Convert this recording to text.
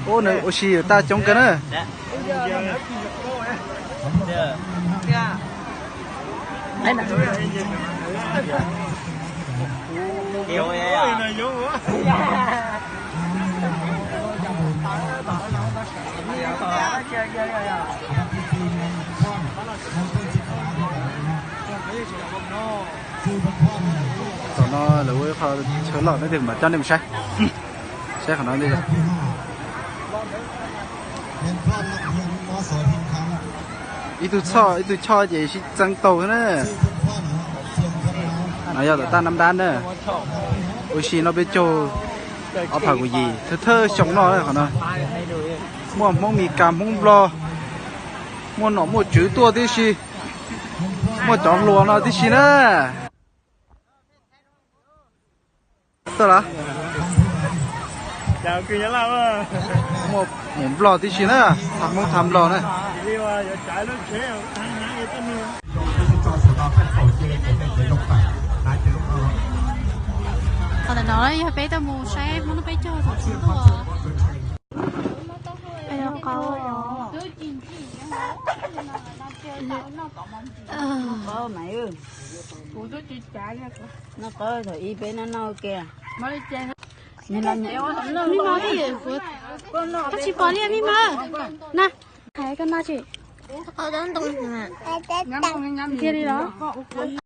Ub, nws ua si yuav tag coob kawg na. Tom no lawv ua ib qho chaw loj, nej tig mam coj nej mus saib, saib qhov no. Ib tug txhoj ib tug choj ces sib txeeb tau na. No yog tom taj nab dab na. Ua si noj peb caug ob phav kaum yim, thawj thawj xyoo noj qhov no. Muaj Hmoob Mes Kas, Hmoob Nplog, muaj nom muaj tswv tuaj tib si, muaj cov hluas no tib si na. Tuaj los? Muaj Hmoob Nplog tib si na, thaj Hmoob thaj Nplog na. Qhov ntawm no yog peb tuaj mus saib Hmoob noj peb caug thaum tsis tuaj. Noj qab thaum ib peb noj noj ua ke. Mej Mab, koj tsis pom li Mej Mab na. Hais koj noj tsis? Tiag li los?